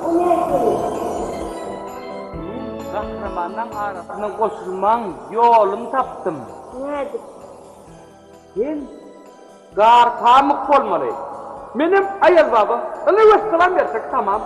O nähili? Men gahrymanlaň arasyna goşulmaň ýoluny tapdym. Nädip? Sen Garpamyk bolmaly. Menem Aýaz baba. Ine wessalam bersek tamam.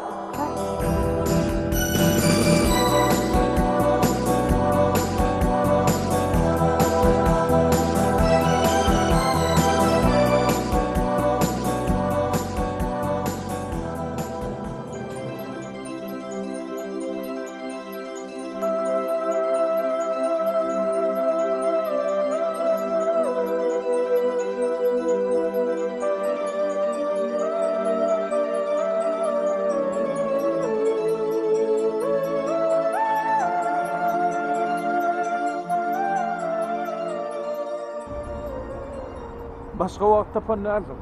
Başga wagt tapan dälsiň.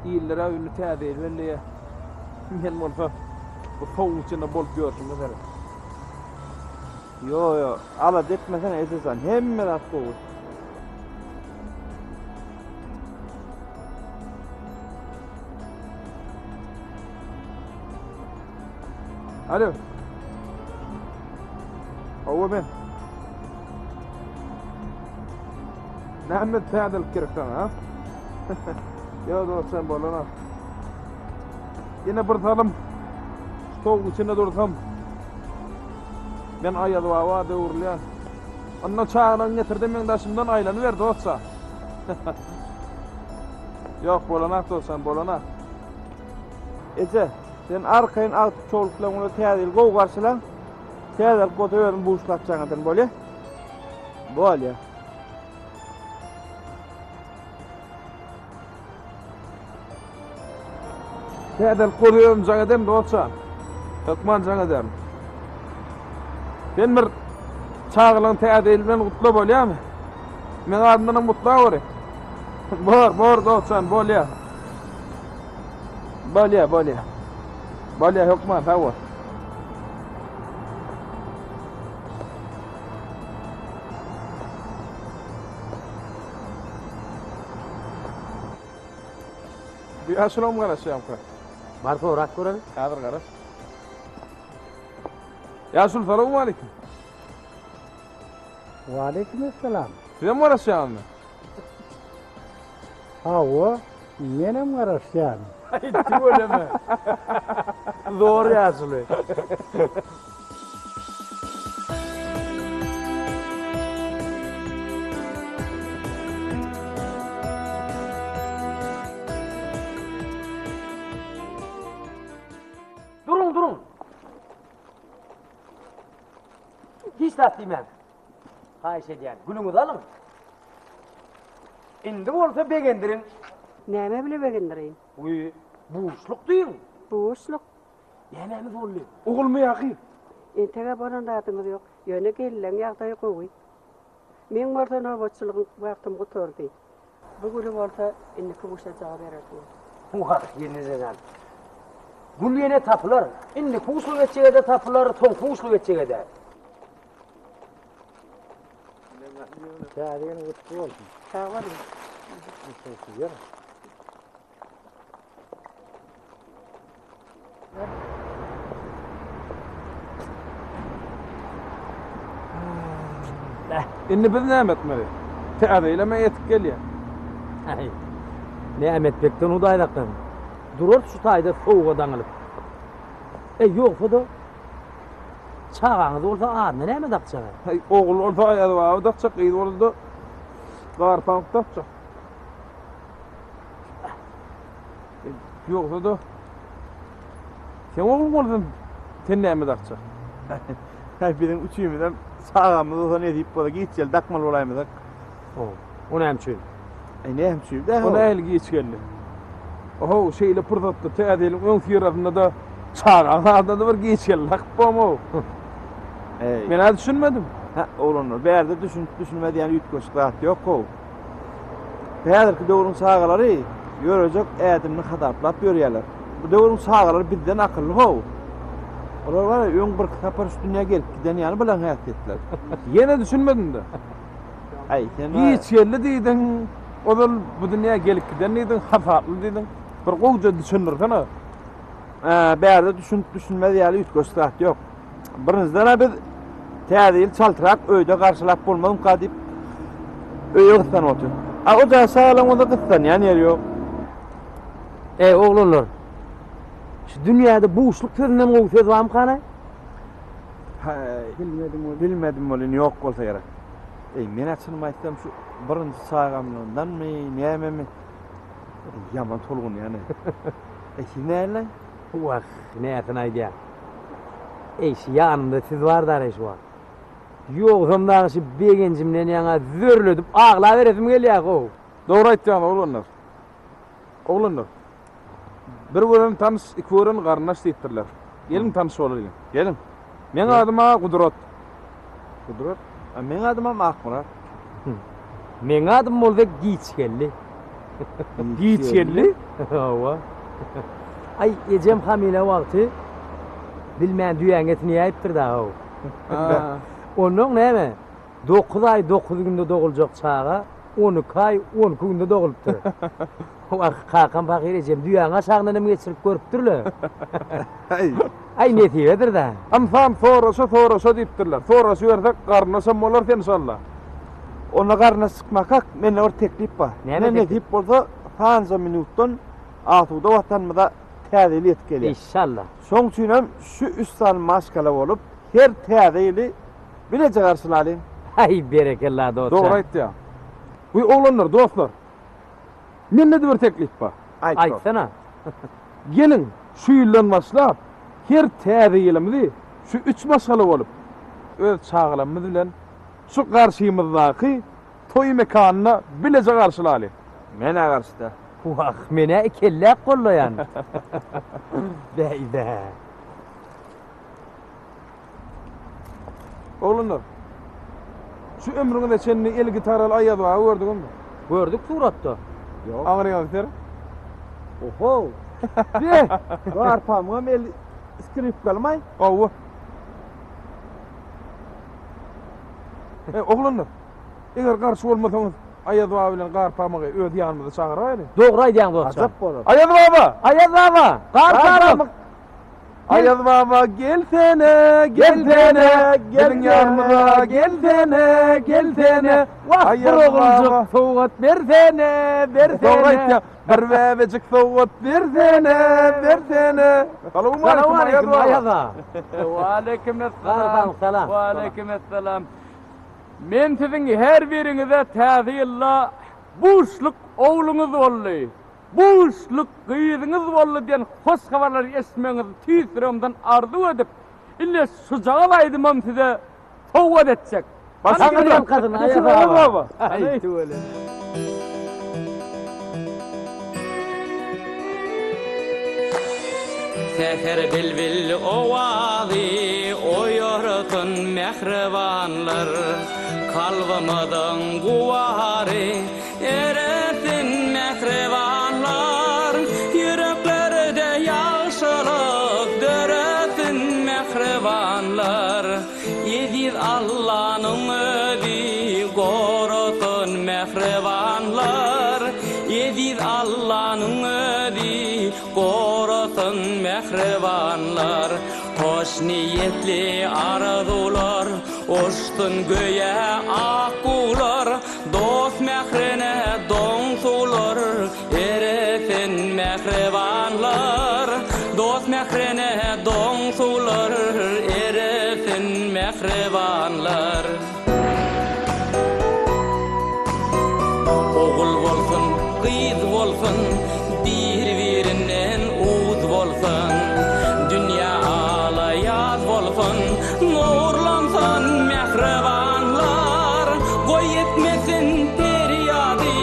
Iller-ä indi täze ýyl belleýär. Men bolsa bu sowugyň içinde bolup ýörşüme seret. Ýo, ýo, alada etmesene ejejan, hemme zat gowy. Alo. Hawa men. Näme täzelik gerek saňa, ha? Ýok, dost, sen bolana. Ýene bir salym stoluň içinde dursam, men Aýaz baba döwrülýän. Onda çagalaryňy getir-de meň daşymdan aýlanyber, dostça. Ýok, bolanak, dostjan, bolanak. Eje, sen arkaýyn agtyk-çowluk bilen uly täze ýyly gowy garşylaň. Täzelik bolsa özüň buşlap jaňadan bolýa. Bolýa. Täzelik bolsa özüm jaň ederin dostjan. Hökman jaň ederin. Sen bir çagalaň täze ýyl bilen gutla bolýamy? Meň adymdanam gutlaweri. Bor, bor dostjan, bolýa. Bolýa, bolýa. Bolýa hökman, sag bol. Bu ýaşulam garaşýamka. Bar sorap göreli. Häzir garaş. Ýaşuly salowmaleýkim. Waleýkim essalam. Sizem garaşýaňyzmy? Hawa, menem garaşýan. Aý, tüweleme. Zor ýaşuly. Duruň, duruň. Hiç zat diýmäň. Haýyş edýän, gülüňizi alyň. Indi bolsa begendiriň. Näme bile begendireýin? Wiý, buşluk diýiň. Buşluk? Nämämiz boldy? Ogulmy ýa gyz? Entegä bolan zadyňyz ýok. Ýöne gelleň ýagdaýy gowy. Meň bolsa nobatçylygyň wagtym gutardy. Bu güli bolsa indiki guşajaga berersiňiz. Wah, gelneje jan. Gül ýene tapylar. Indiki guşluk etjege-de tapylar, soňky guşluk etjege-de. Täze ýylyň gutly bolsun. Sag boluň. Indi biz näme etmeli? Täze ýylam ýetip gelýär. Äý, näme etmekden Hudaý saklasyn. Durarys şu taýda sowuga daňylyp. Äý, ýogsa-da, çagaňyz bolsa adyna näme dakjak? Äý, ogul bolsa Aýaz baba dakjak, gyz bolsa-da Garpamyk dakjak. Ýogsa-da seň ogluň bolsa sen näme dakjak? Häý biziň üçimizem çagamyz bolsa nesip bolsa giç geldi dakmaly bolaýmasak. O, o näme üçin? Äý näme üçin? O nähili giç geldi? Oho, şeýle pursatda täze ýylyň öň syrasynda-da çagaň adyna-da bir giç geldi dakyp bolma-ow. Äý. Men-ä düşünmedim. Hä, oglanlar, bärde düşünip düşünmez ýaly üýtgeşik zat ýok-ow. Häzirki döwrüň çagalary ýörejek ädimini hasaplap ýörýärler. Bu döwrüň çagalary bizden akylly how. Olar bar ya öň birki sapar şu dünýä gelip giden ýaly bilen häsiýetler. Ýene düşünmedim-de. Aý, sen Giç geldi diýdiň, ozal bu dünýä gelip giden diýdiň, hasaply diýdiň. Bir gowja düşündirsene. Bärde düşünip düşünmez ýaly üýtgeşik zat ýok. Birinjiden-ä biz Täze ýyl çaltrak öýde garşylap bolmazmyka diýip öýe gyssanyp otyrys. A o jaý çagalaň bolsa gyssanýan ýeri ýok. Eý, oglanlar! Şu dünýäde buşluk sözünden gowy söz barmykana? Häý, Bilmedim welin. Bilmedim welin ýok bolsa gerek. Eý, men-ä çynymy aýtsam şu birinji çagamlygymdanmy, nämemi, ýaman tolgunýan-eý. Eý, siz näleý? Wah, näsini aýdýaň. Eý, şu ýanymda siz bar-da-reý şu wagt. Ýogsam dagy şu begenjimden ýaňa zörledip aglaberesim gelýär-how. Dogry aýtýaňyz, oglanlar. Oglanlar, bir gören tanyş, iki gören garyndaş diýipdirler. Geliň tanyş bolalyň. Geliň. Meň adym-a Gudrat. Gudrat? A meň adymam Akmyrat. Meň adym bolsa Giçgeldi. Giçgeldi? Hawa. Aý, ejem hamyla wagty bilmän düýäň etini iýäýipdir-dä-how. Onnoň näme, dokuz aý dokuz günde doguljak çaga 12 aý 12 günde dogulypdyr. Wah, kakam pahyr ejem düýäň aşagyndan hem geçirip görüpdir-le. Aý, nesibedir-dä. Ynsan soraşa-soraşa diýipdirler. Soraşybersek garyndaşam bolarys enşalla. Onda garyndaş çykmakak mende bir teklip bar. Näme teklip? Nesip bolsa sanja minutdan asuda watanymyza täze ýyl ýetip gelýär. Enşalla. Şoň üçinem şu üç sany maşgala bolup her täze ýyly bileje garşylalyň. Aý berekella dostjan. Dogry aýtýaň. Bu oglanlar dostlar. Mende-de bir teklip bar. Aýt. Aýtsana. Geliň şu ýyldan başlap her täze ýylymyzy şu üç maşgala bolup öz çagalarymyz bilen şu garşymyzdaky toý mekanynda bileje garşylaly. Men-ä garşy däl. Wah, men-ä ikelläp gollaýan. Bäý-bä. Oglanlar, şu ömrüňize çenli el gitaraly Aýaz baba gördüňizmi? Gördük suratda. Ýok. Aňryňyzy ser. Oho! Be! Garpamyňam eli skripkalymaý? Hawa. E, oglanlar, eger garşy bolmasaňyz, Aýaz baba bilen Garpamygy öz ýanymyza çagyraýaly. Dogry aýdýaň dostjan. Ajap bolar. Aýaz baba! Aýaz baba! Garpamyk! Aýaz baba gelsene, gelsene, biziň ýanymyza gelsene, gelsene. Wah, bir oguljyk sowgat bersene, bersene. Dogry aýtýaň. Bir bäbejik sowgat bersene, bersene. Salowmaleýkim Aýaz baba. Waleýkim essalam. Salam. Waleýkim essalam. Men siziň her biriňize täze ýylda buşluk ogluňyz boldy. Buşluk gyzyňyz boldy diýen hoş habarlary eşitmegiňizi tüýs ýüregimden arzuw edip, indi şujagaz aýdymam size sowgat etjek. Taňry ýalkasyn, Aýaz baba. Aý, tüweleme. Säher bilbil owazy oýarsyn mähribanlar, Kalbymyzyň guwary Eresin mähribanlar, Ýüreklerde ýagşylyk döresin mähribanlar. Eziz Allanyň özi gorasyn mähribanlar, Eziz Allanyň özi gorasyn mähribanlar. Hoşniýetli arzuwlar uçsun göýä ak guwlar, Dost mährine doň suwlar eresin mähribanlar Dost mährine doň suwlar eresin mähribanlar Ogul bolsun, gyz bolsun, bir-birinden uz bolsun Dünýä ala ýaz bolsun, Nurlansyn mähribanlar, Goý ýetmesin perýady,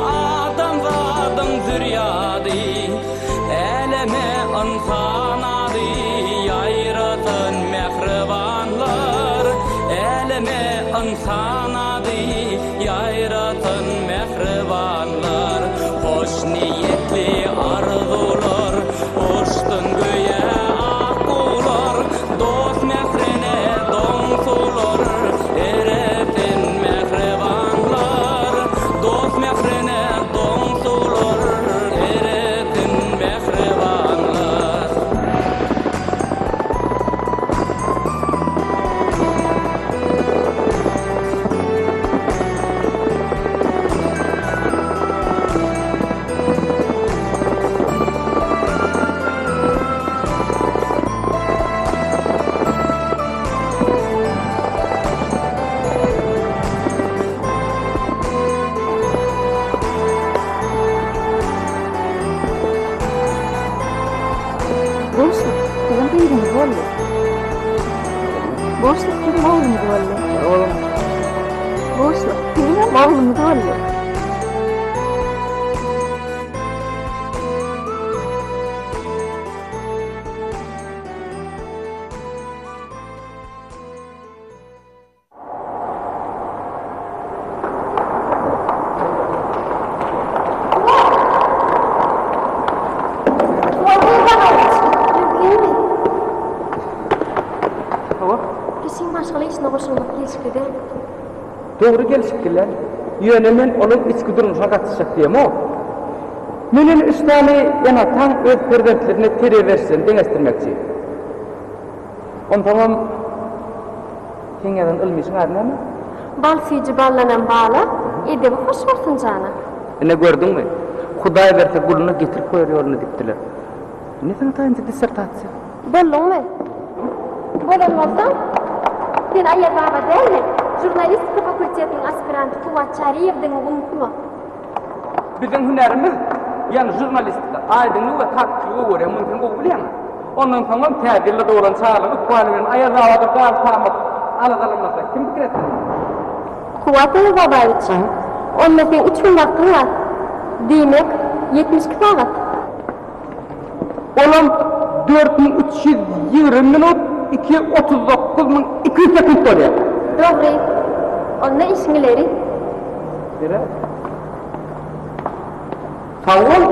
Adamzadyň zürýady. Äleme ynsan ady, Ýaýrasyn mähribanlar. Äleme ynsan ady, Ýaýrasyn mähribanlar. Hoşniýetli arzuwlar, Uçsun göýä ak guwlar, Dost mährine doň suwlar, Eresin mähribanlar. Dost mährine doň suwlar, Eresin mähribanlar. Buşluk, siziň gyzyňyz boldy. Buşluk, siziň ogluňyz boldy. Buşluk, siziňem ogluňyz boldy. Kişiň maşgala işine goşulmak gelşikli däl. Dogry gelşikli däl. Ýöne men olaň içki durmuşyna gatyşjak diýemok. Men ony üç sany ene-ataň öz perzentlerine terbiýe berişlerini deňeşdirmekçi. Onsoňam seň ýazan ylmy işiň ady näme? Bal süýji ballanan bala, edebi hoş bolsun jana. Ine gördüňmi? Hudaý berse guluna getirip goýar ýoluna diýipdiler. Ine saňa taýynja dissertasiýa. Bolduňmy? Bolan bolsaň, sen Aýaz baba däl-de, žurnalistika fakultetiniň aspiranty Kuwwat Çaryýewdigiňi unutma. Biziň hünärimiz, ýagny žurnalistika, aýdyňlygy we takyklygy öwürýär, muny sen gowy bilýäň. Ondan soňam täze ýylda doglan çagalar ykbaly bilen Aýaz babadyr Garpamyk aladalanmasa, kim pikir etsin muny? Kuwwat Aýazbabaýewiç, onda seň üç gün wagtyň bar. Diýmek, 72 sagat. Olam 4320 minut 239 200 sekunt bolýar. Dogry. Onda işiň ileri. Nere? Sag bol.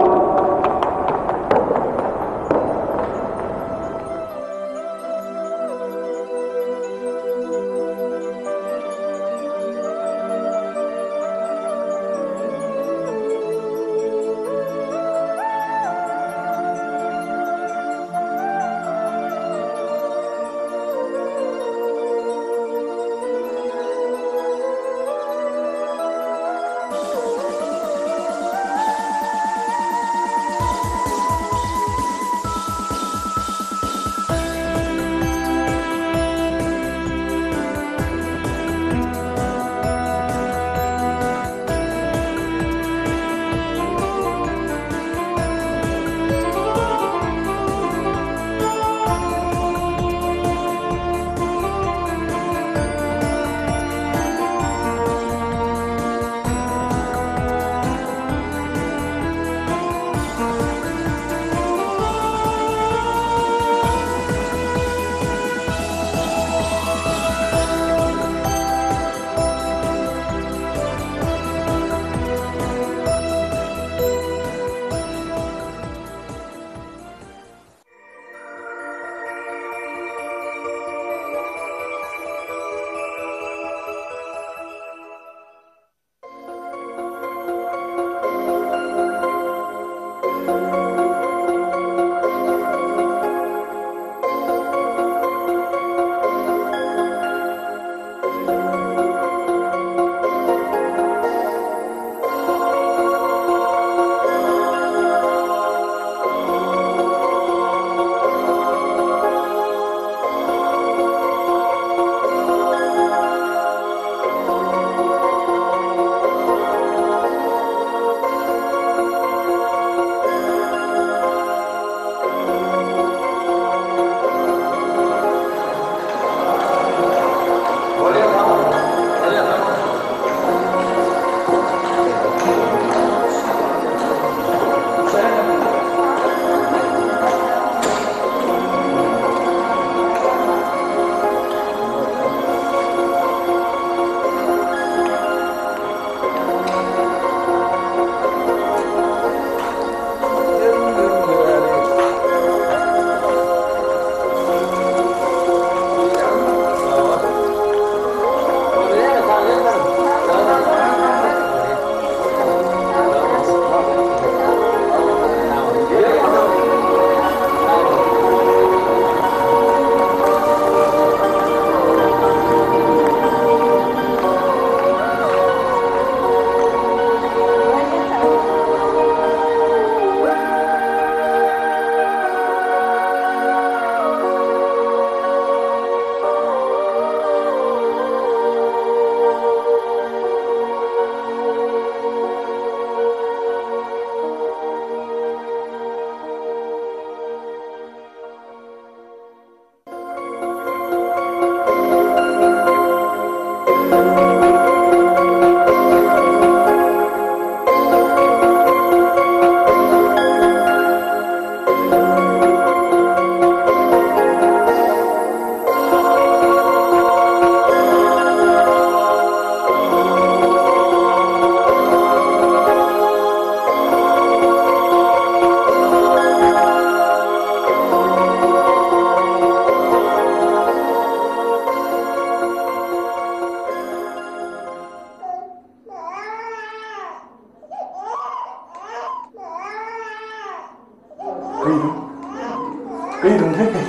Gyzyň sesi.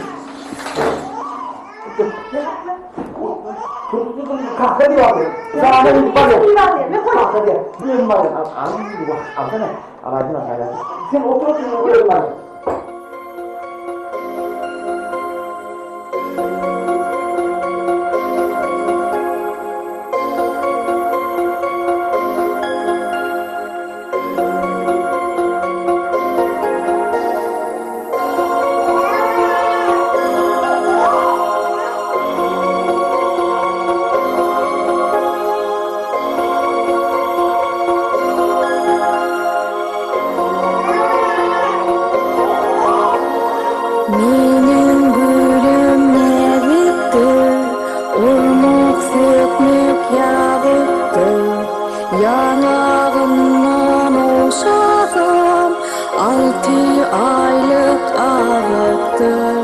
Kaka diýýär. Jana gidip barýar. Kaka diýýär. Men barýan. Al, alsana. Alaýsana, Sen otur, otur, özüm barýan. Meniň gülüm näzikdir, Urmak, sökmek ýazykdyr. Ýaňagyndan ogşasam, Alty aýlyk azykdyr.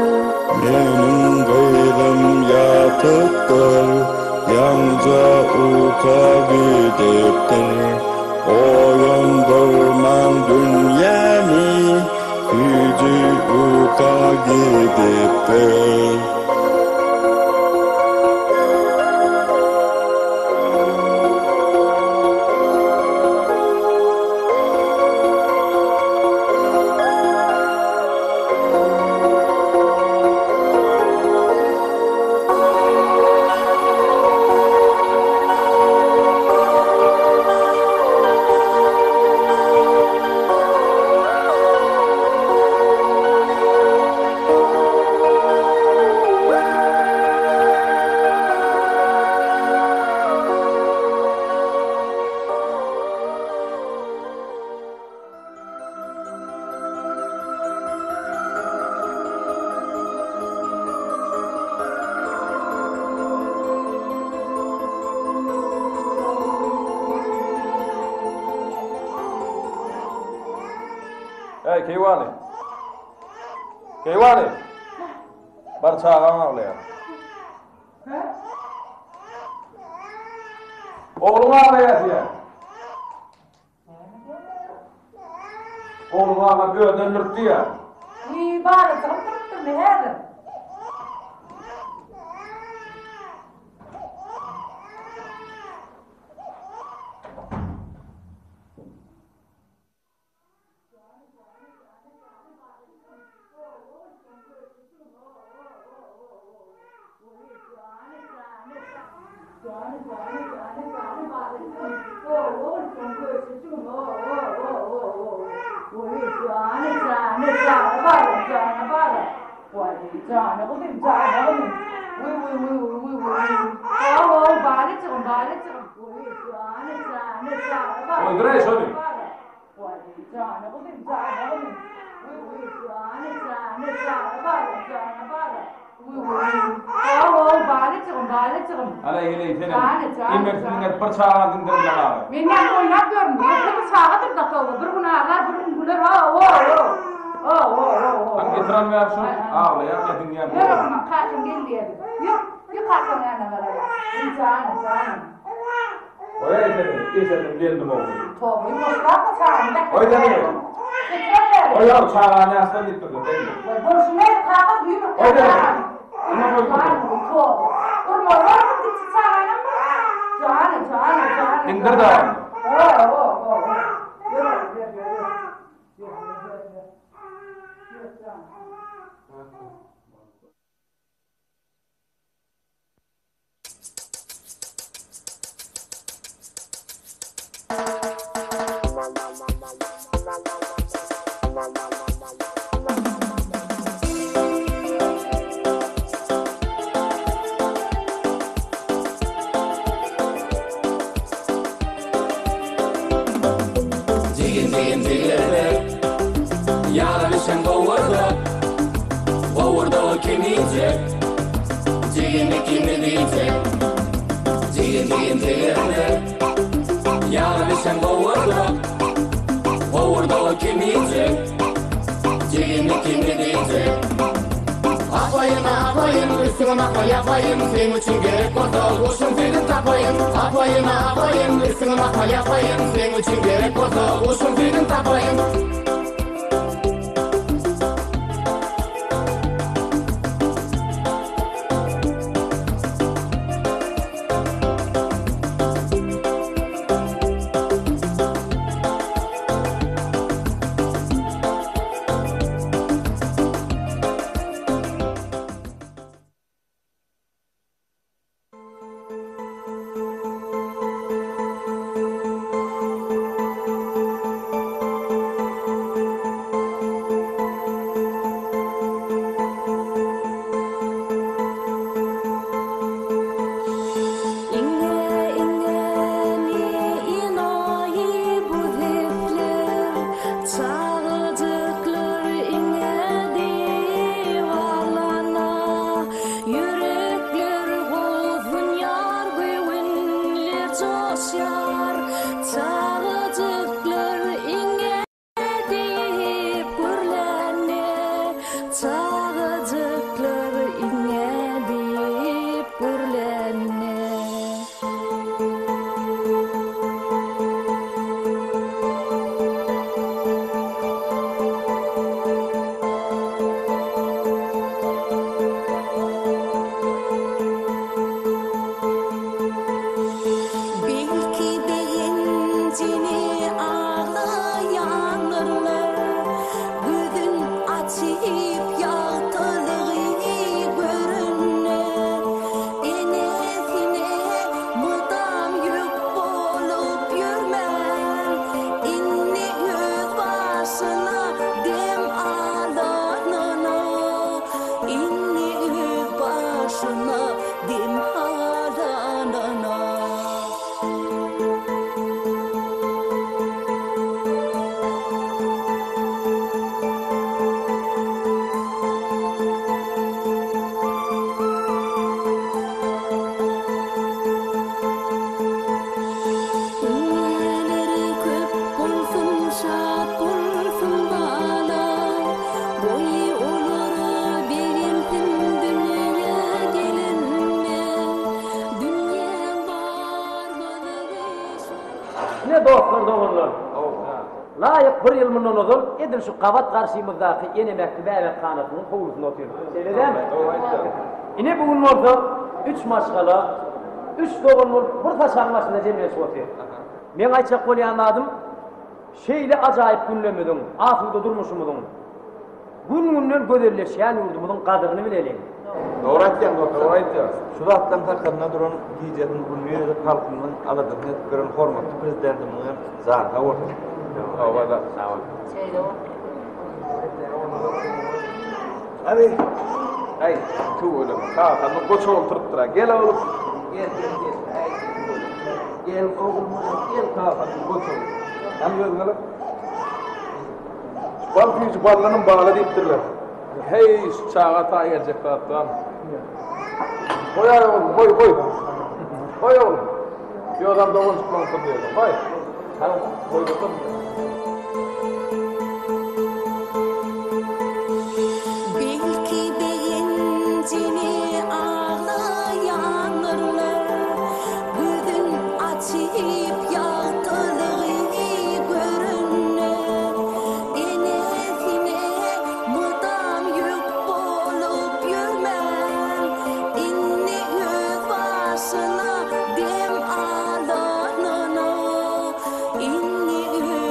Meniň gyzym ýatypdyr, Ýaňja uka gidipdir. Oýandyrmaň dünýäni, Süýji uka gidipdir. Eý, keýwany! Keýwany! Bar çagaň aglaýar. Hä? Ogluň aglaýar diýýär. Ogluň aglap özüni öldürip diýýär. Wiý, balajygym turupdyrmy häzir? Goýduräý şony. Ala heleý senem emersiň gelip bir çaga diňdirdiň aga. Men näme oýnap ýörün? Ýeke bir çagadyr da toba. Bir gün aglar, bir gün güler. O o o. O o o. Hany getir almaýar şu aglaýar ýa diňýär. Ýör oglum, kakaň geldi diýeli. Ýör, ýör kakaň ýanyna baraýyn. Jana, jana. Goýaý seni, ejesiniň geldim ogly. Toba, ýuwaşrakma çagany bäh. Goý seni. Goý ýa, çagany ýaşdan diýip durdy, degme. Goý, bolşuny nädip kaka düýn Goý seni. Ine goý Toba. Urmaly bolupdyr kiçi çaganam bir. Jana, jana, jana. Diňdir da. O, o, o, o. Ýör, ýör, ýör, ýör. Ýör, ýör, ýör. Ýör, jana. Jigim jigim jigerler Ýaga bişen gowurdak Gowurdagy kim iýjek Jigimi kimi diýjek Jigim jigim jigerler Ýaga bişen gowurdak Gowurdagy kim iýjek Jigimi kimi diýjek Apaýyn apaýyn üstüňe mahmal ýapaýyn Seň üçin gerek bolsa guşuň süýdün tapaýyn Apaýyn apaýyn üstüňe mahmal ýapaýyn Seň üçin gerek bolsa guşuň süýdün tapaýyn. Çagajyklar iňňä diýip gürlände. Belki begenjine aglaýandyrlar, Gözün açyp ýagtylygy görende, Enesine mydam ýük bolup ýörmän, Indi öz başyna dem alanyna, Indi öz başyna dem alanyna. Dünýäleri köp bolsun, şat bolsun bala, Goý olara begensin dünýä gelenine, Dünýäň bar gyzygy şol. Ine dostlar doganlar. Laýyk bir ýyl mundan ozal edil şu gabat garşymyzdaky ene mähri bäbekhanasynyň howlusynda otyrdyk. Şeýle dälmi? Ine bu gün bolsa üç maşgala, üç dogan bolup bir saçagyň başynda jemlenişip otyr. Meň aýtjak bolýan zadym, şeýle ajaýyp günlerimiziň, asuda durmuşymyzyň, gün-günden gözelleşýän ýurdumyzyň gadyryny bileliň. Dogry aýtýaň dost, dogry aýtýaň. Şu zatlaryň sakasynda duran gijesini gündiz edip halkymyzyň aladasyny edip ýören hormatly Prezidentimiziň hem jany sag bolsun. Hawa-da. Sag bol. Şeýle bolsun. Hany. Aý, tüweleme. Kakamyz goç oturypdyr-a. Gel oglum. Gel, gel, gel. Aý, tüweleme. Gel oglum, gel kakamyz goç ogul. Hany gözüňi alyp. Bal süýji ballanam bala diýipdirler. Heý, şu çaga taý geljek zat barmy? Goý-aý oglum, goý, goý. Goý oglum. Ýogsam doganjyklaryň syrly Goý. Hany, goýdurdan. Belki begenjine aglaýandyrlar, Gözün açyp ýagtylygy görende, Enesine mydam ýük bolup ýörmän, Indi öz başyna dem alanyna, Indi.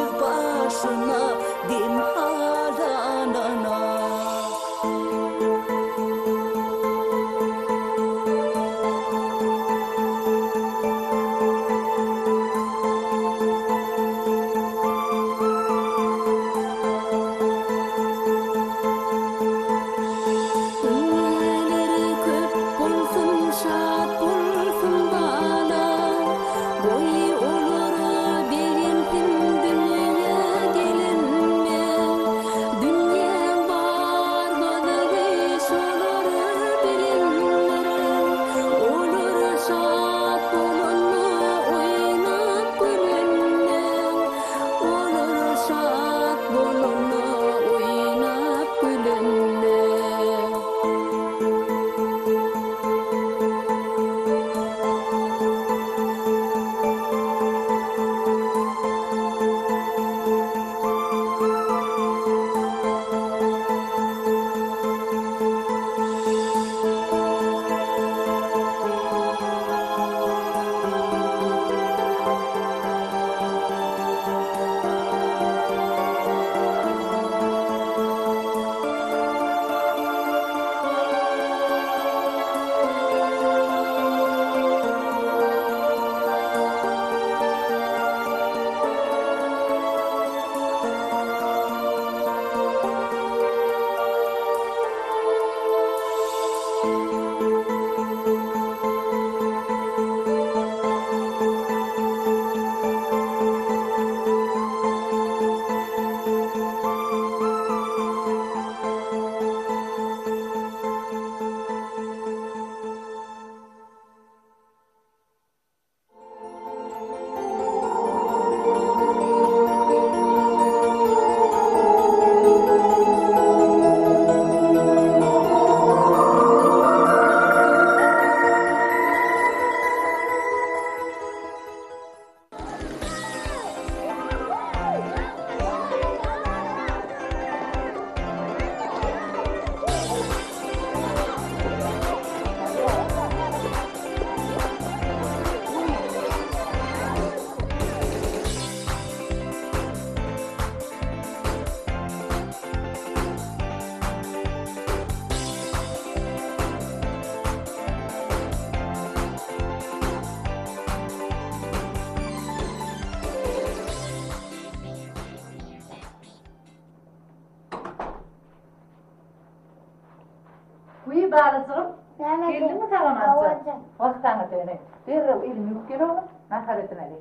Wiý, balajygym, geldiňmi sag-amança? Wah, saňa döneýin. Derrew elimi ýuwup gel oglum, nahar edineli.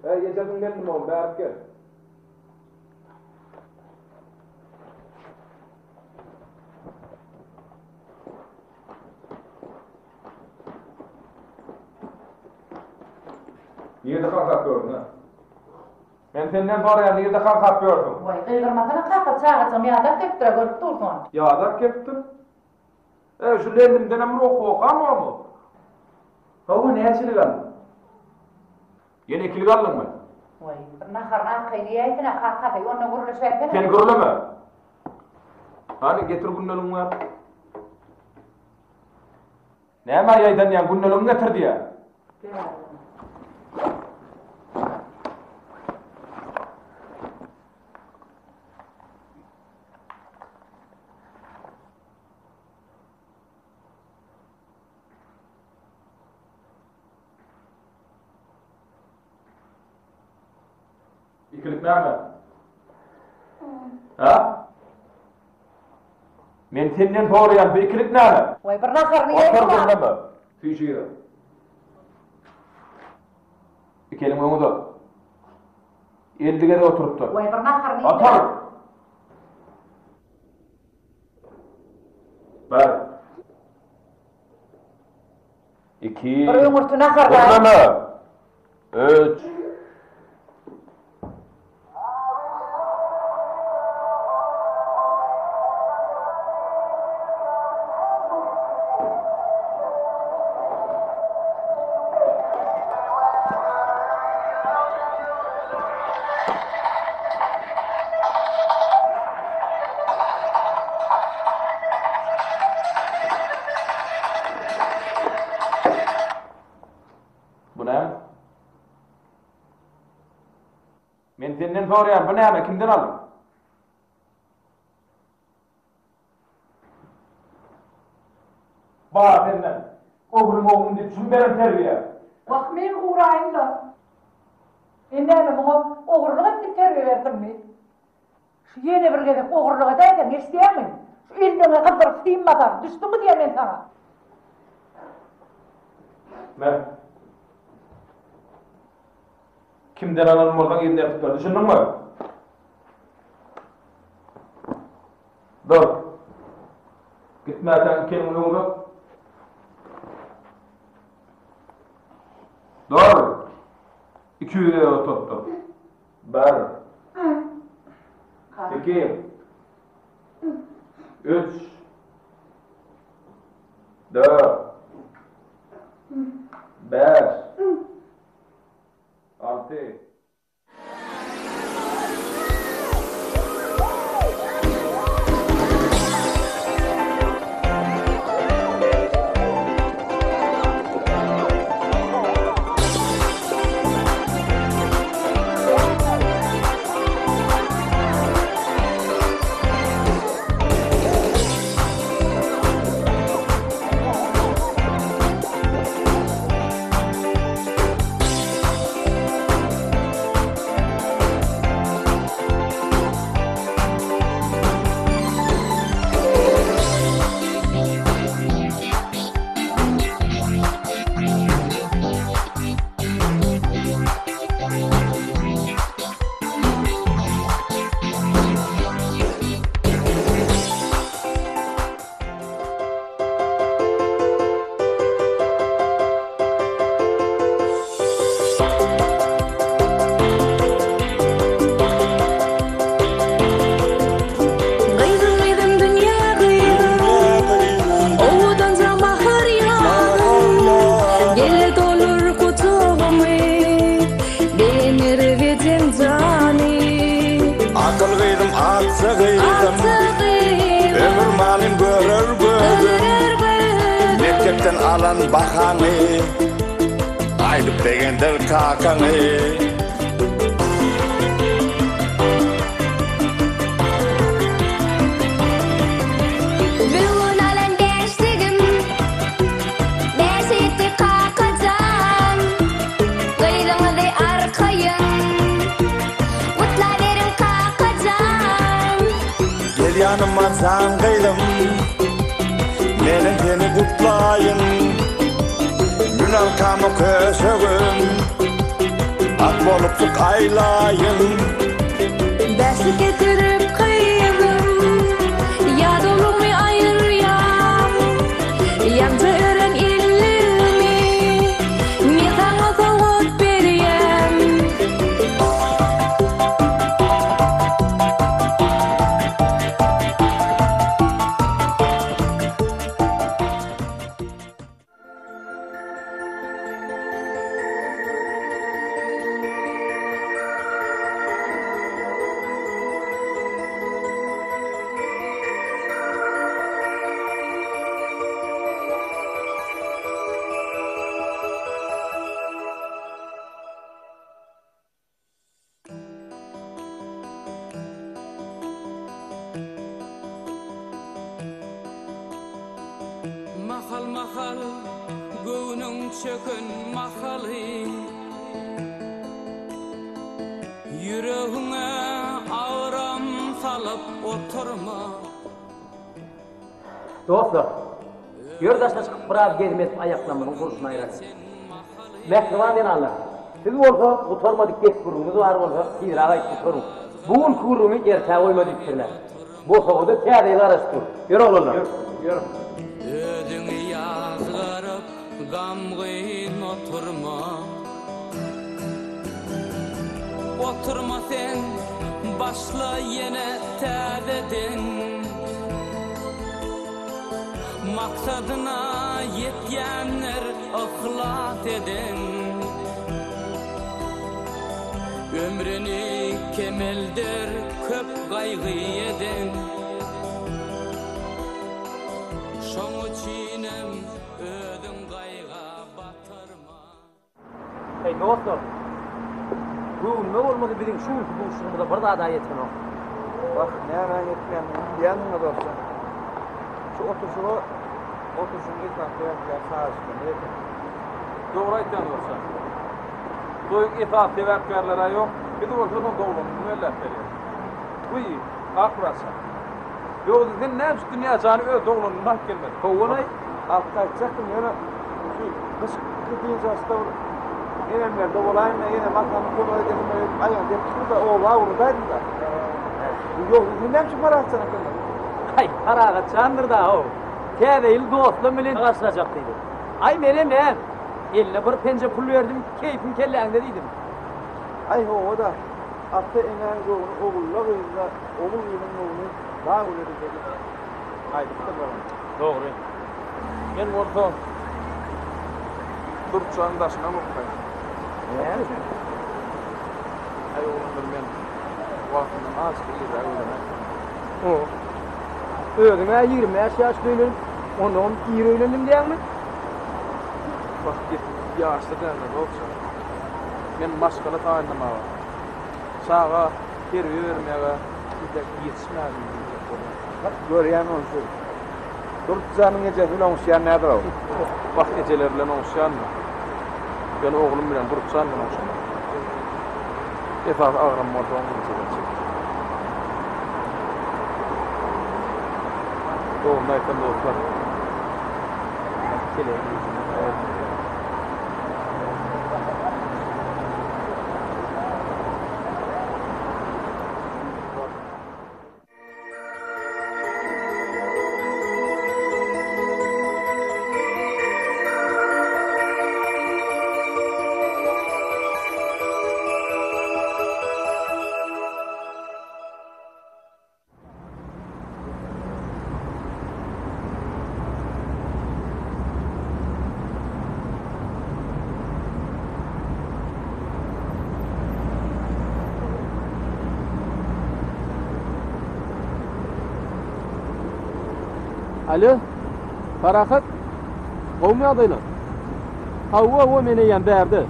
Äý, ejesiň geldim oglum, bärik gel. Nirede kakap ýörsüň, hä? Men senden soraýan, nirede kakap ýörsüň? Waý, gygyrmasana kaka, çagajygym ýadap gelipdir-ä, görüp dursuň ony. Ýadap gelipdir? Eý, şu lellimdenem bir okuw okamokmy? Hawa, näçelik aldyň? Ýene ikilik aldyňmy? Waý, bir naharyny arkaýyn iýäýsene, kakasy, onda gürleşäýsene. Sen gürleme. Hany, getir gündeligiňi ber. Nämä ýaýdanýaň, gündeligiňi getir diýýän. Ikilik näme? Ha? Men senden soraýan, bu ikilik näme? Waý, bir naharyny iýeýin. Otur gürleme. Süýşügir. Iki eliň öňe uzat. 50 gezek oturypdyr. Waý, bir naharyny iýeýin. Otur. Bir. Iki. Bir öňürti nahar bar. Gürleme. Üç. Bu näme? Men senden soraýan, bu näme? Kimden aldyň? Bar senden. Oglum oglum diýip şuny beren terbiýe. Wah men uraýyn-da. Men näme muňa ogurlyk et diýip terbiýe berdimmi? Şu ýene bir gezek ogurlyk edäýseň, eşidýäňmi? Şu elleňe gyzdyryp sim basaryn, düşdüňmi diýýän men saňa? Me. Kimden alan bolsaň yzyna eltip ber, düşündiňmi? Dur. Gitmäkäň iki eliňi öňe uzat. Dur. 200 gezek oturtdyr. Bir. Iki. Üç. Dört. Bäş. Alty. Gyzym gyzym dünýä gyzym Owadanja bahar ýazym Gele dolur gujagymy Begener ejem jany Akyl gyzym akja gyzym Ömür malyn görer gözüm Mekdepden alan bahaňy Aýdyp begendir kakaňy. Bugün alan bäşligim Bäşe ýetdi kakajan Gyzyňyzy arkaýyn Gutlaberiň kakajan Gel ýanyma jan gyzym. Arkama köşegim At bolup çyk aýlaýyn. Bäşlik getirip gyzym, Ýadawlygymy aýyrýan. Ýaňja ören elligimi, Men saňa sowgat berýän. Mahal-mahal göwnüň çöken mahaly, Ýüregiňe agram salyp oturma. Dostlar, ýör daşa çykyp biraz gezim edip aýaklarymyzyň gurşuny aýralyň. Mähriban zenanlar, siz bolsa gutarmadyk gep-gürrüňiňiz bar bolsa tizräk aýdyp gutaryň. Bu günki gürrüňi ertä goýma diýipdirler. Bosagada täze ýyl garaşyp dur. Ýör oglanlar. Ýör, ýör. Özüňi ýazgaryp gamgyn oturma. Oturma sen, başla ýene täzeden. Maksadyna ýetýänler yhlas eden. Ömrüni kemelder köp gaýgy eden. Şoň üçinem özüň gaýga batyrma. Eý dostlar! Göwnüme bolmasa biziň şu günki duşuşygymyza bir zada ýetenok. Wah, nämäň ýetmeýändigini bilýändiň-ä dostjan. Şu oturyşyga oturyşygyň esasy sebäpkäri sazlaşyklar eken. Dogry aýtýaň dostjan. Toýuň esasy sebäpkärleri-ä ýok, biz bolsa soň doglan gününi belläp berýäris. Wiý, Akmyrat jan. Ýogsa sen näme üçin Dünýä jany öz doglan gününe alyp gelmediň? Howwalaý, alyp gaýtjakdym, ýöne şu gyşky dynç alyşda bir enemlerde bolaýyn-da, enem-atamyň kömek edesim gelip, aýagyny depişdim-de, oba ugradaýdym-da. Ýogsa sen näme üçin Parahat jana gelmediň? Aý, Parahat jandyr-da-ow. Täze ýyly dostlam bilen garşylajak diýdi. Aý, menem näme, eline bir penje pul berdim, keýpiň kelläňde diýdim. Aý, hawa-da, ata-enäň göwni ogulla-gyzda, ogul-gyzyň göwni dag güle diýip aýdypdyrlar ony. Dogry. Men bolsa Durçanyň daşyndan bolup gaýtdym. Näme üçin? Aý oglanlar men wagtyndan azajyk irräk öýlenäýdim. O. Özüň-ä 25 ýaşda öýlenip, onnoňam ir öýlendim diýýäňmi? Wah, gep ýaşda däldir, dostjan. Men maşgala taýynlamaga, çaga terbiýe bermäge entek ýetişmändim diýjek bolýan. Görýän onsuz. Durdyjanyň ejesi bilen oňuşýan nädir-ow? Wah, ejeleri bilen oňuşýandyr. Ýöne oglum bilen, Durdyjan bilen oňuşamok. Esasy agram bolsa oň ejeleri çekýär. Dogryny aýtsam dostlar, men keleýiň güýjünden aýryldym. Alo, Parahat, gowumy ýagdaýlar? Hawa, hawa, men eýýäm bärde.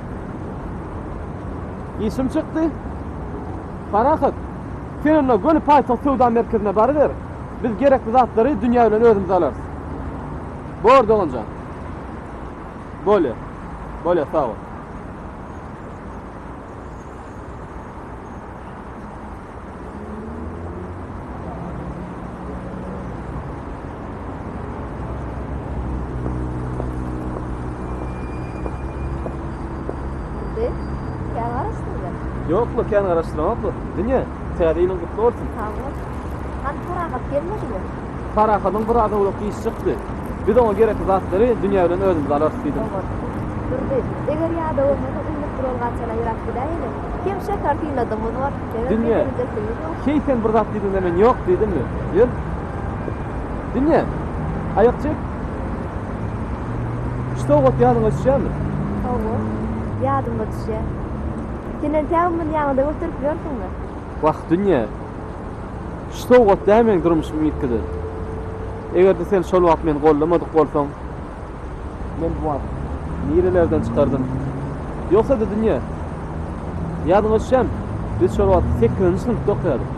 Işim çykdy. Parahat, sen onda göni paýtagt söwda merkezine baryber. Biz gerekli zatlary Dünýä bilen özümiz alarys. Bor, doganjan. Bolýar. Bolýar, sag bol. Ýok-la, kän garaşdyramok-la. Dünýe, täze ýylyň gutly bolsun. Sag bol. Hany Parahat gelmedimi? Parahadyň biraz owlak işi çykdy. Biz oňa gerekli zatlary Dünýe bilen özümiz alarys diýdim. Oňat. Durdy, eger ýadaw bolmasaň indi duralga çala ýöräp gidäýeli. Hem şäher synladygymyz bor, hemem Dünýe, begenjekligimiz bor. heý sen bir zat diýdiňde men ýok diýdimmi? Ýör. Dünýe, aýak çek. Şu sowgat ýadyňa düşýärmi? Hawa, ýadyma düşýär. Sen entägem muny ýanyňda göterip ýörsüňmi? Wah, Dünýe, şu sowgat däl meň durmuşymy üýtgeden. Eger-de sen şol wagt meni goldamadyk bolsaň, men bu wagt nirelerden çykardym? Ýogsa-da Dünýe, ýadyňa düşýärmi, biz şol wagt sekizinji synpda okaýardyk.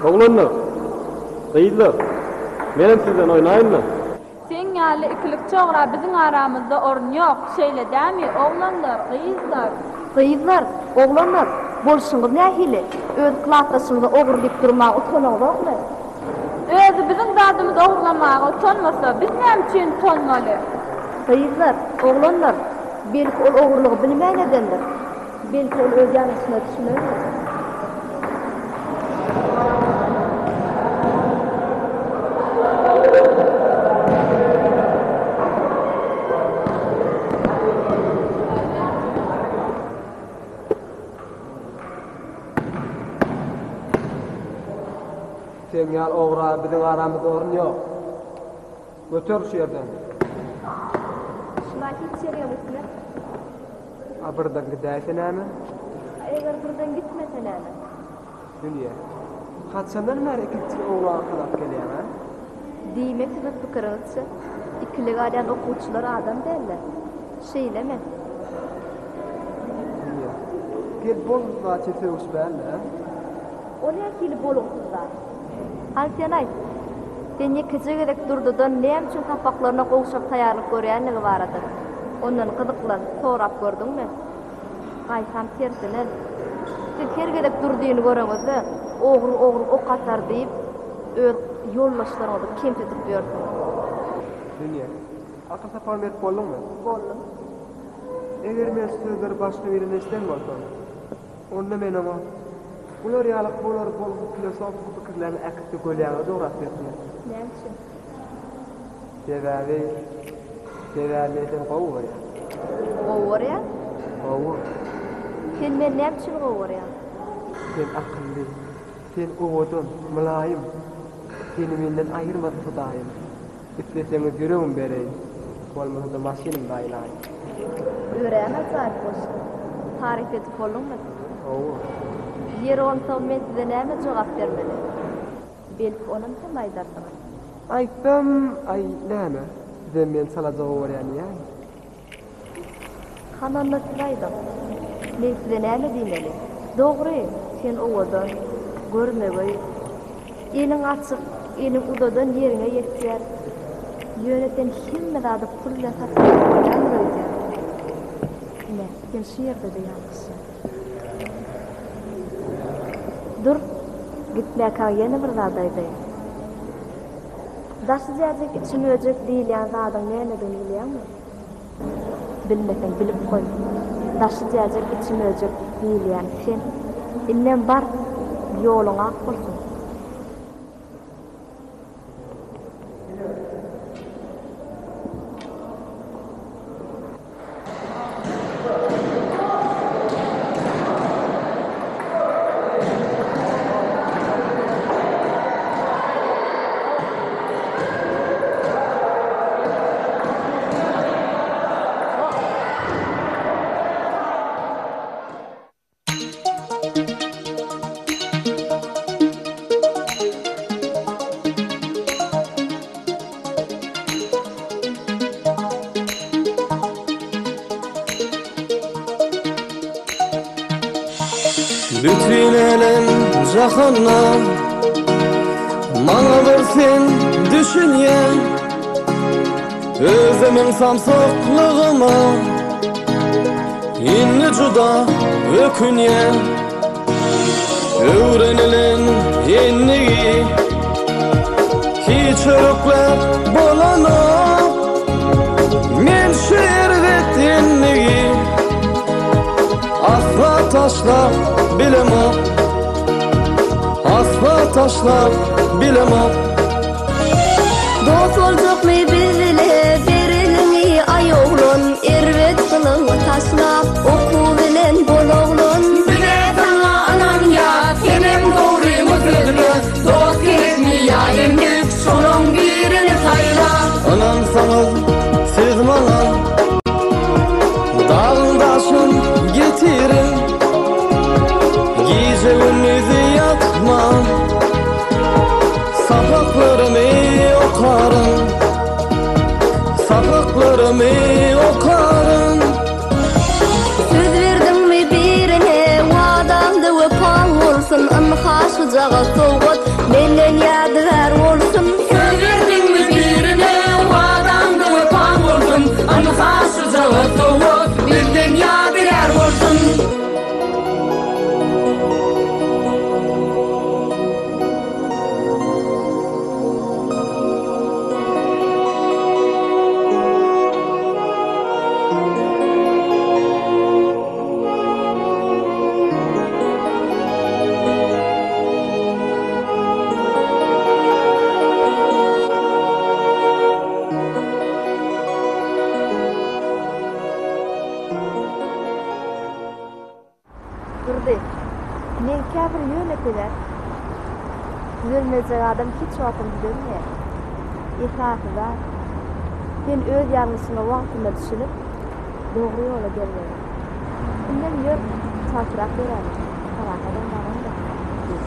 Oglanlar, gyzlar, menem sizden oýnaýynmy? Seň ýaly ikilikçi ogra biziň aramyzda orun ýok, şeýle dämi, oglanlar, gyzlar? Gyzlar, oglanlar, bolşuňyz nähili? Öz klasdaşyňyza ogry diýip durmaga utanaňzokmy? Özi biziň zadymyzy ogurlamaga utanmasa, biz näme üçin utanmaly? Gyzlar, oglanlar, belki ol ogurlygy bilmän edendir? Belki ol öz ýalňyşyna düşünendir? Seň ýaly ogra biziň aramyzda orun ýok. Göter şu ýerden. Şuna hiç ýerigem gitmez. A birden gidäýse näme? A eger birden gitmese näme? Dünýe. Haçandan bäri ikilikçi ogry arkalap gelýäň, a? Diýmek siziň pikiriňizçe, ikilik alýan okuwçylar adam däldir. Şeýlemi? Dünýe. Gel bolgusyz zat üçin sögüşmäli-dä. O nähili bolgusyz zat? Hany sen aýt. Sen ýekeje gezek Durdydan näme üçin sapaklaryna gowşak taýýarlyk görýänligi barada ondan gyzyklan, sorap gördüňmi? Gaýtam tersine, siz her gezek Durdyny göreňizde, ogry ogry ok atar diýip, öz ýoldaşlaryňyzy kemsidip ýörsüňiz. Dünýe, akyl sapagyny berip bolduňmy? Boldum. Eger men şu sözleri başga birinden eşiden bolsam, onda men oňa, Bular ýaly bolar bolgusyz filosofiki pikirleriňi äkitde gölýaňa dograp berdiler. Näme üçin? Sebäbi, sebäbi men seni gowy görýän. Gowy görýäň? Hawa. Sen meni näme üçin gowy görýäň? Sen akylly, sen owadan, mylaýym. Seni menden aýyrmasyn Hudaýym. Isleseňiz ýüregimi bereýin, bolmasa-da maşynymda aýlaýyn. Örän ajaýyp goşgy. Taryp edip bolduňmy? Hawa. Ýeri onsoň men size näme jogap bermeli? Belki onam hem aýdarsyňyz. Aýtsam, aý, näme, sizem meni çalaja gowy görýän diýäýiň. Hany onda siz aýdyň. Men size näme diýmeli? Dogry, sen owadan, görmegeý. Eliň açyk, eliň uzadan ýeriňe ýetýär. Ýöne sen hemme zady pul bilen satyn alyp bolýandyr öýdýäň. Ine, sen şu ýerde-de ýalňyşýaň. Dur, gitmäkäň ýene bir zat aýdaýyn. Daşy jäjek, içi möjek diýilýän zadyň nämedigini bilýäňmi? Bilmeseň bilip goý. Daşy jäjek, içi möjek diýilýän sen. Indem bar, ýoluň ak bolsun. Bütin älem jahanda Maňa bir sen düşünýäň Özümiň samsyklygyma Indi juda ökünýän Öwrenilen endigi Hiç örükläp bolanok Men şu erbet endigi Asla taşlap bilemok Asla taşlap bilemok Dost boljakmy biz bile ber eliňi aý oglan Erbet gylygyňy taşlap okuw bilen bol oglan. Bize saňa ynanýas senem dogryňy sözle Dost gerekmi ýa emlik şolaň birini saýla. Ynansaňyz siz maňa Dagyň daşyn getirin Gije gündizi ýatman Sapaklarymy okaryn Sapaklarymy okaryn. Söz berdiňmi birine wadaňda wepaň bolsun ynha şujagaz sowgat menden ýadygär bolsun. Söz berdiňmi birine wadaňda wepaň bolsun ynha şujagaz sowgat menden ýadygär bolsun. Durdy. Meňkä bir ýönekeý zat. Düzelmejek adam hiç wagtam düzelmeýär. Esasy zat, sen öz ýalňyşyňa wagtynda düşünip, dogry ýola gelmeli. Indem ýör, çaltrak ýöräli. Parasadam barandyr, diýdi.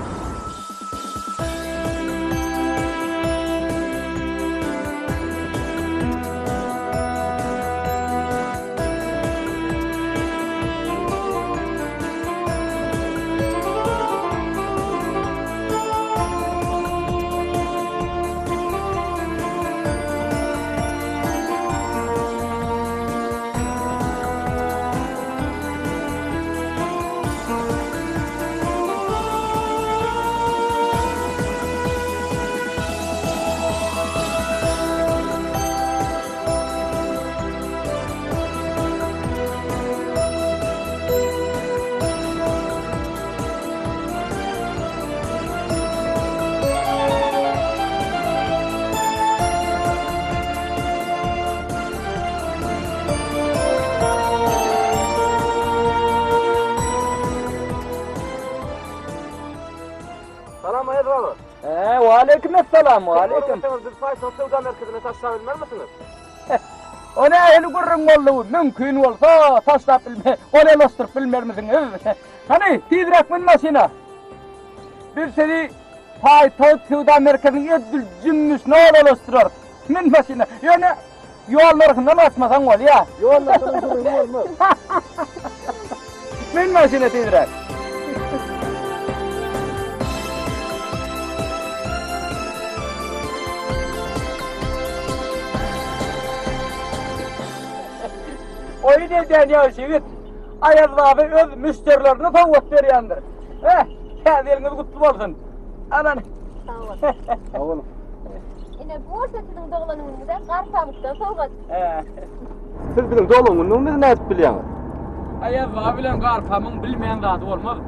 Salam Aýaz baba. Ee, waleýkim essalam, waleýkim. Biz paýtagt söwda merkezine taşlap bilmermisiňiz? O nähili gürrüň boldy bu? Mümkin bolsa, taşlap bilme, golaýlaşdyryp bilmermisiňiz? Hany, tizräk mün maşyna. Biz sizi paýtagt söwda merkeziniň edil jümmüşine golaýlaşdyrarys. Mün maşyna. Ýöne ýol nyrhyndan gaçmasaň bolýa. Ýol nyrhynyň gürrüňi bolmaz. Mün maşyna tizräk. Oýun edýän ýagşy ýigit Aýaz baba öz müşderilerine sowgat berýändir. Eh, täze ýylyňyz gutly bolsun. Alan. Sag bol. Sag boluň. Ine bu bolsa siziň doglan günüňize Garpamykdan sowgat. Siz biziň doglan günümizi nädip bilýäňiz? Aýaz baba bilen Garpamyň bilmeýän zady bolmaz.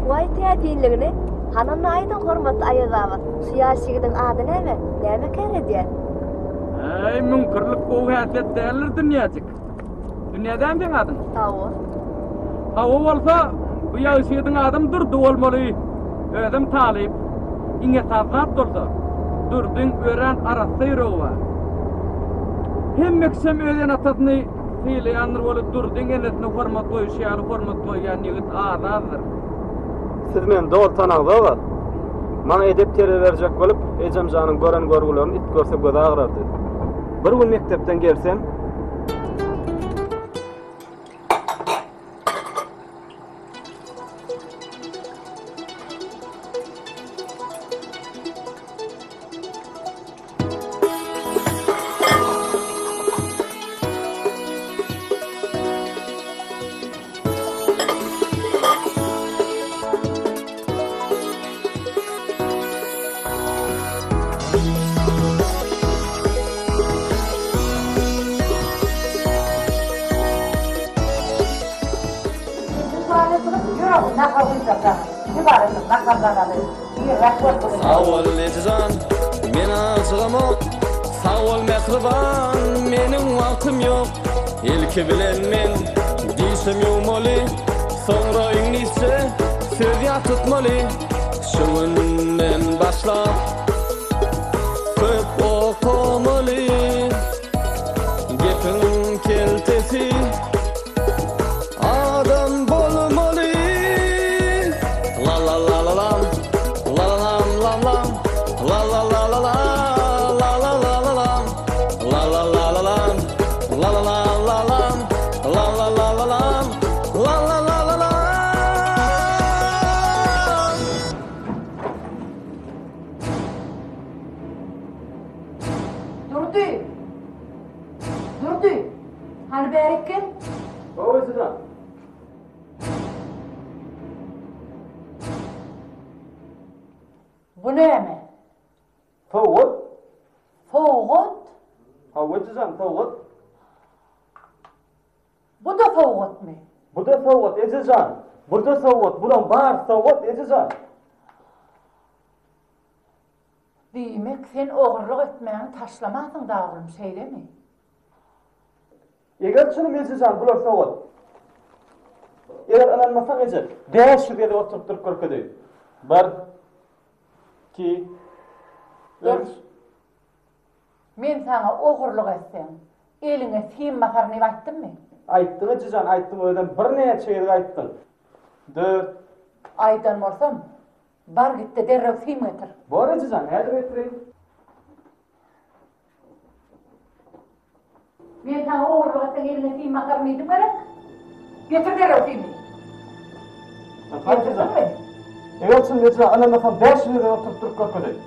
Waý täsinligini, hany onda aýdyň hormatly Aýaz baba, şu ýaş ýigidiň ady näme, näme kär edýär? Äý, müňkürlik gowy häsiýet däldir Dünýäjik. Dünýä dämi seň adyň? Hawa. Hawa bolsa, bu ýaş ýigidiň adam Durdy bolmaly. Özem talyp. Iň esasy zat bolsa, Durdyň örän arassa ýüregi bar. Hemme kişem öz ene-atasyny sylaýandyr weli Durdyň enesine hormat goýuşy ýaly hormat goýýan ýigit az-azdyr. Siz meni doly tanaňzog-a. Maňa edep-terbiýe berjek bolup, ejem janyň gören görgülerini it görse gözi agyrardy. Bir gün mekdepden gelsem, Gyzym, ýör oglum, nahar guýjak saňa. Ýüp arasyn, naharlanaly. Irräk boldy. Sag bol ejejan, men ajygamok. Sag bol mähriban, meniň wagtym ýok. Ilki bilen men dişim ýuwmaly, soňra iňlisçe söz ýat tutmaly. Şu günden başlap köp okamaly. Gepiň keltesi Adam bolmaly. La la la la lam, la la lam lam lam, la la la la la, la la la la lam, la la la la lam, la la la la lam, la la la la lam, la la la la lam. Durdy! Durdy! Hany bärik gel. Hawa ejejan. Bu näme? Sowgat. Sowgat? Hawa ejejan, sowgat. Bu-da sowgatmy? Bu-da sowgat ejejan. Bu-da sowgat. Bulaň bary sowgat ejejan. Diýmek, sen ogurlyk etmäňi taşlamansyň-da oglum, şeýlemi? Eger çynym ejejan bular sowat. Eger ynanmasaň eje, 500 gezek oturyp durup görkezeýin. Bir, iki, üç. Men saňa ogurlyk etseň, eliňe sim basaryn diýip aýtdymmy? Aýtdyň ejejan, aýtdyň özem birnäçe gezek aýtdyň. Dört. Aýdan bolsam, bar git-de derrew sim getir. Bor ejejan, häzir getireýin. Men saňa ogurlyk etseň eliňe sim basaryn diýdim gerek? Getir derrew simi. Getirdiňmi? Eger çyn eje ynanmasaň 500 gezek oturyp durup görkezeýin.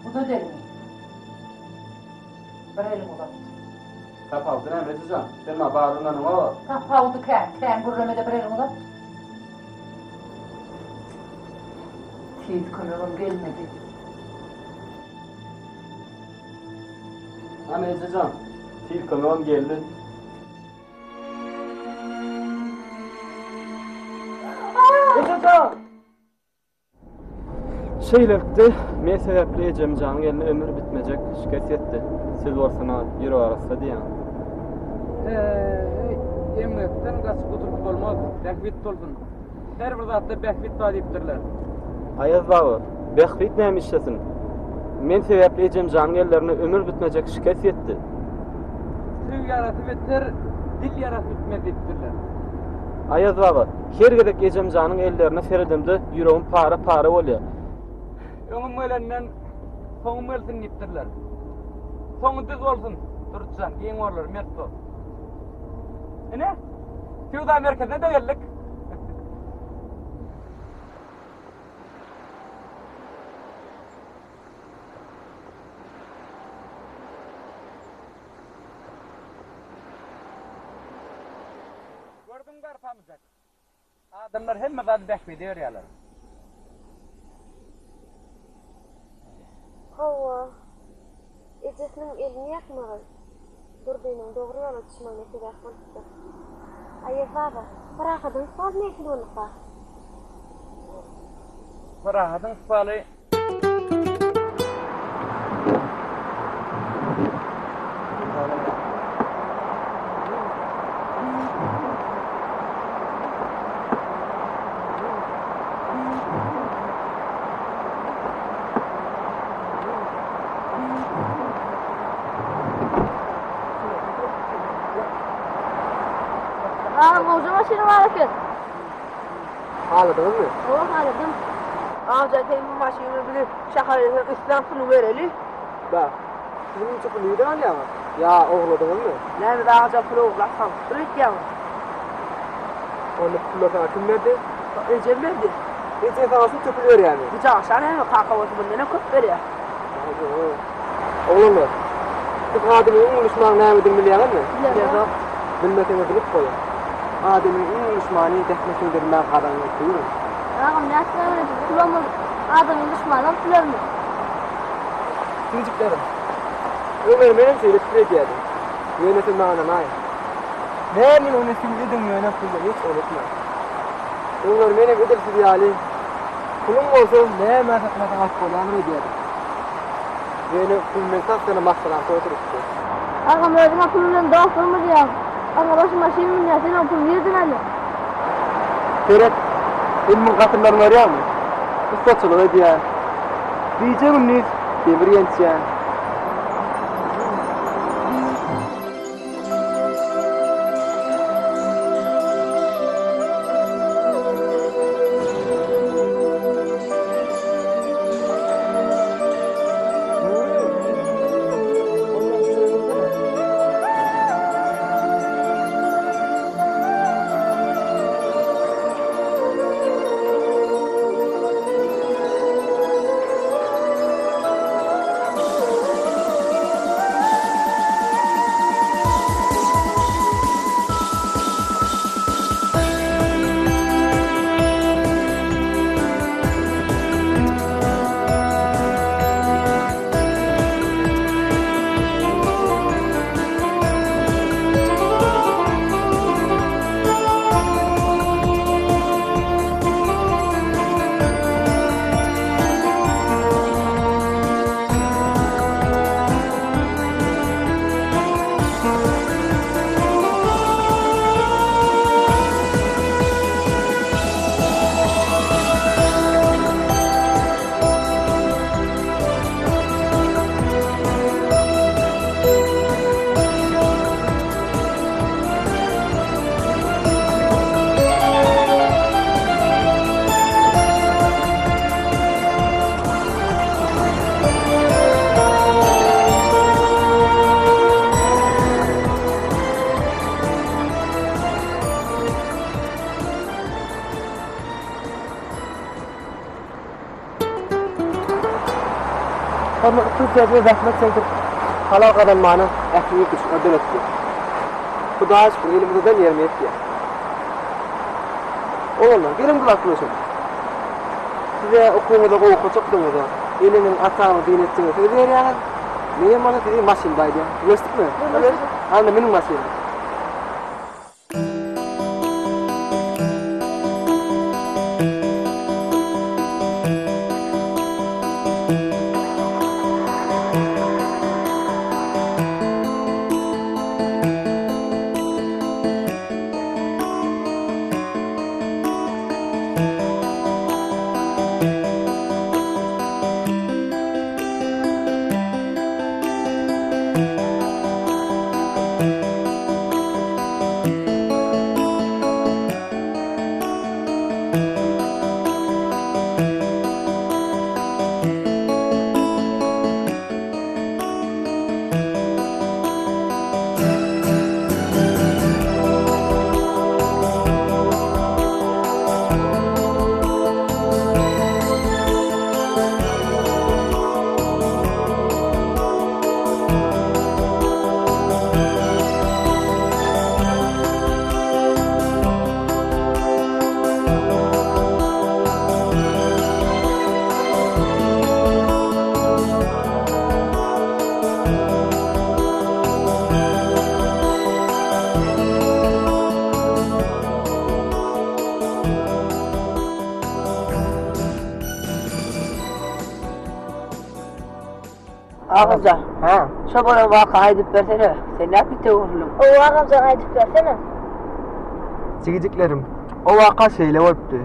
Uzat eliňi. Bir eliňi uzat. Tapawudy näme ejejan? Sen maňa bar ynanyňok. Tapawudy kän, kän gürlemede bir eliňi uzat. Tiz kömegem gelmedi. Hany ejejan, tiz kömegem geldi. Şeýlelikde, men sebäpli ejemjanyň eline ömür bitmejek şikes ýetdi. Siz bolsa maňa ýürek arassa diýýäňiz. Heý, emgekden gaçyp gutulyp bolmaz. Bähbit bolsun. Her bir zatda bähbit bar diýipdirler. Aýaz baba, bähbit näme işlesin? Men sebäpli ejemjanyň ellerine ömür bitmejek şikes ýetdi. Tyg ýarasy biter, dil ýarasy bitmez diýipdirler. Aýaz baba, her gezek ejemjanyň ellerine seredemde ýüregim para-para bolýar. Öňüm gelenden soňum gelsin diýipdirler. Soňy düz bolsun, Durdyjan, giň borlar, mert bol. Ine, söwda merkezine-de geldik. Gördüňmi Garpamyjak? Adamlar hemme zady bähbide berýärler. Hawa, ejesiniň elini ýakmagy Durdynyň dogry ýola düşmegine sebäp bolupdyr. Aýaz baba, Parahadyň ykbaly nähili bolduka? Parahadyň ykbaly Aa, gowja maşyny bar eken. Haladyňyzmy? Hawa, haladym. Amca sen bu maşyny bizi şähere sen isläň puluny bereli. Bä. Siz munça puly nirden alýaňyz? Ýa ogurladyňyzmy? Näme biz agaja pul ogurlap samsykdyr öýtýäňmi? Onda pullary saňa kim berdi? Ejem berdi. Ejeň saňa şunça pul berýärmi? Bu jaşa näme kaka bolsa mundanam köp berýär. Oglanlar. Siz adamyň iň uly duşmany nämedigini bilýäňizmi? Bilemok. Bilmeseňiz bilip goýuň. Adamyň iň uly duşmany zähmet siňdirmän gazanýan puldur. Agam nätmek öwredip pulam ol adamyň duşmany bolup bilermi? Jigijiklerim. Öňler menem şeýle pikir edýärdim. Ýöne siz maňa ynanaýyň. Näme ony siz ediň ýöne puly hiç unutmaň. Öňler menem edil siz ýaly puluň bolsa näme satyn alyp bolýandyr öýdýärdim. Ýöne pul meni tasdanam masgarap oturypdy. Agam özüňe pul bilen dost bolma diýýäň. Arka başy maşyn münýär, sen o puly nirden alýaň? Seret, sen muň gatyrlaryny görýäňmi? Ussaçylyk edýär. Gije-gündiz demir ýençýär. Hormatly Türkiýede zähmet çekip halal gazanmana ähli mümkinçilikler döretdi. Hudaýa şükür elimiz uzadan ýerime ýetýär. Oglanlar, geliň bir zat gürleşeliň. Size okuwyňyzda gowy okajakdygyňyza, eneňiziň, ataňyzyň diýen etjegine söz berýäňiz. Menem bolsa sizi maşynda aýdýan. Gürleşdikmi? Gürleşdik. Alna münüň maşyna. Agamjan, ha, şo bolan waka aýdyp bersene. Sen nädip ite öwrüldiň? Hawa agamjan aýdyp bersene. Jigijiklerim, o waka şeýle bolupdy.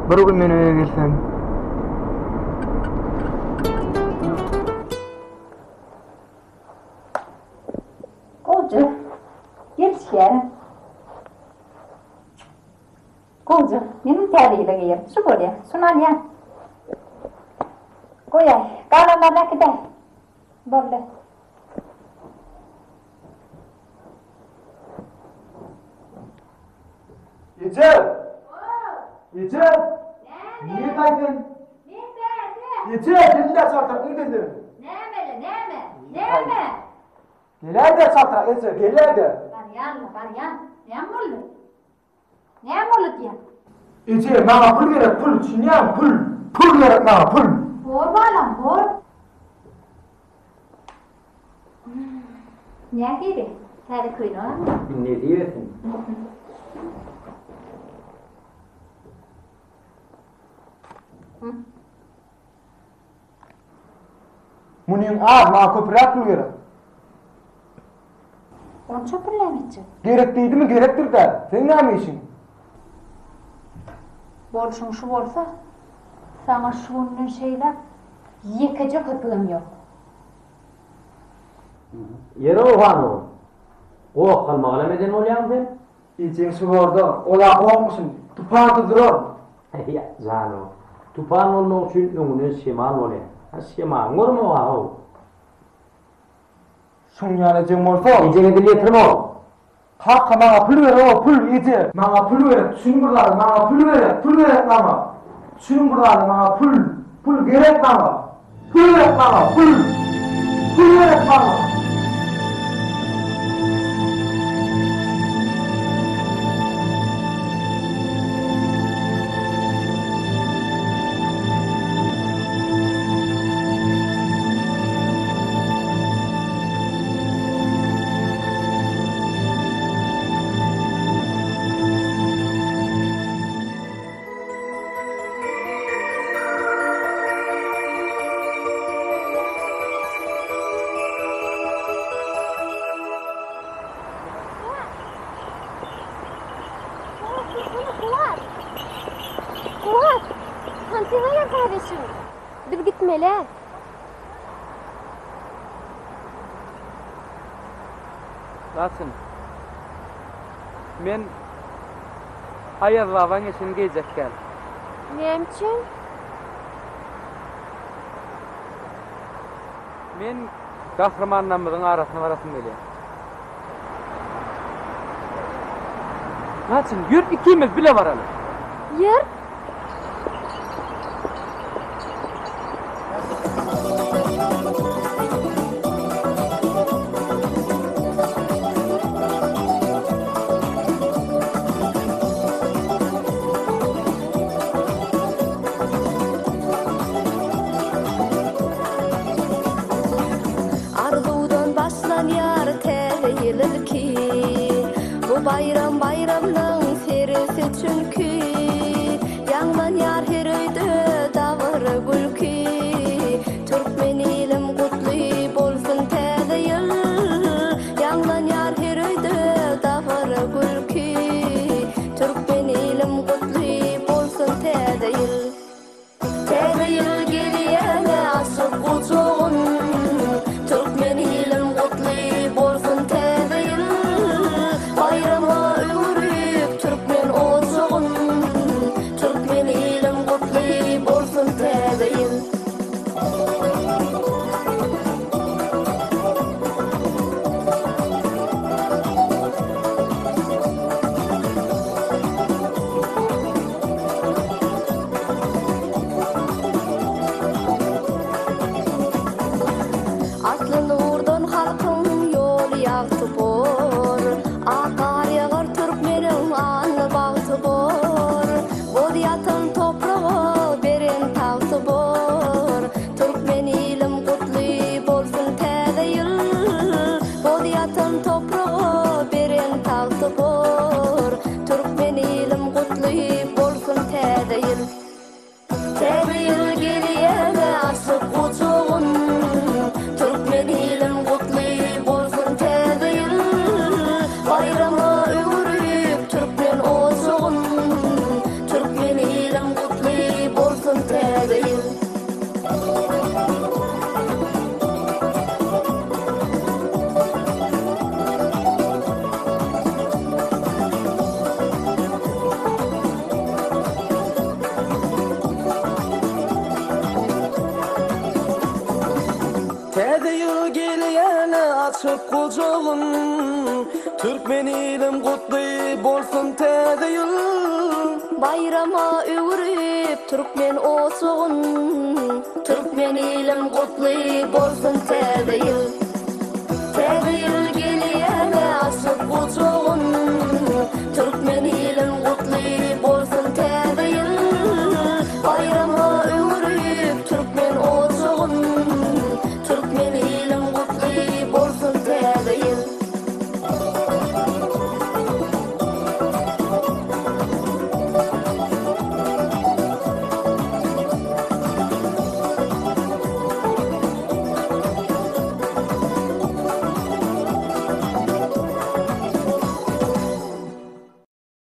Bir gün men öýe gelsem. Gowja, gelişýärem. Gowja, meniň täze ýyla geýerim. Şu bolýar. Şuny alýan. Goýaý. Galanlaryny äkidäý. Boldy. Eje! Eje! Nirde sen? Men bärde. Eje, gelin-de çartak, nirde sen? Näme-le, näme? Näme? Geläý-dä çaltrak eje, geläý-dä. Barýan-la, barýan. Näme boldy? Näme boldy diýýän? Eje, maňa pul gerek, pul, düşünýäňmi, pul. Pul gerek maňa, pul. Bor balam, bor. Nähili? Täze köýnek aldyň? Nesip etsin. Munyň az, maňa köpüräk pul gerek. Onça pul näme etjek? Gerek diýdimi, gerekdir-dä. Seň näme işiň? Bolşuň şu bolsa, saňa şu günden şeýläk ýekeje köpügem ýok. Ýeri-ow han-ow. Goh-galmagalam eden bolýaň sen? Ejeň şu borda, ol-a gohmuşyn, tupan tuzdurar. Heý, jan-ow, tupan bolmak üçin öňünden şemal bolýar. Ha, şemalyň görmeg-a-how. Şuň ýaly ejeň bolsa. Ejeňe dil ýetirme-ow. Kaka, maňa pul ber-ow, pul, eje. Maňa pul gerek, düşüniň bir zada, maňa pul gerek, pul gerek maňa. Düşüniň bir zada, maňa pul, pul gerek maňa. Pul gerek maňa, pul! Pul gerek maňa! Kuwat! Hansy gel kardeşim? Biz gitmeli. Laçyn. Men Aýaz babaň eşigini geýjek däl. Näme üçin? Men gahrymanlarymyzyň arasyna barasym gelýär. Laçyn, ýör ikimiz bile baraly. Ýör. Arzuwdan başlanýar täze ýyl ilki, Bu baýram baýramlaň seresi çünki. Ýaňlanýar her öýde dabara gülki, Türkmen ilim gutly bolsun täze ýyl. Ýaňlanýar her öýde dabara gülki, Türkmen ilim gutly bolsun täze ýyl. Täze ýyl gelýäne açyp gujagyn, Türkmen ilim gutly bolsun täze ýyl. Baýrama öwrüp türkmen ojagyn, Türkmen ilim gutly bolsun täze ýyl. Asly nurdan halkyň ýoly ýagty bor, Ak gar ýagar türkmeniň alny bagty bor, Boz ýatan topraga beren tagty bor, Türkmen ilim gutly bolsun täze ýyl, Boz ýatan topraga beren tagty bor, Türkmen ilim gutly bolsun täze ýyl. Täze ýyl gelýäne açyp gujagyn, Türkmen ilim gutly bolsun täze ýyl. Baýrama öwrüp türkmen ojagyn, Türkmen ilim gutly bolsun täze ýyl. Täze ýyl gelýäne açyp gujagyn, Türkmen ilim gutly bolsun täze ýyl. Baýrama öwrüp türkmen ojagyn, Türkmen ilim gutly bolsun täze ýyl. Täze ýyl gelýär açyp gujagyn.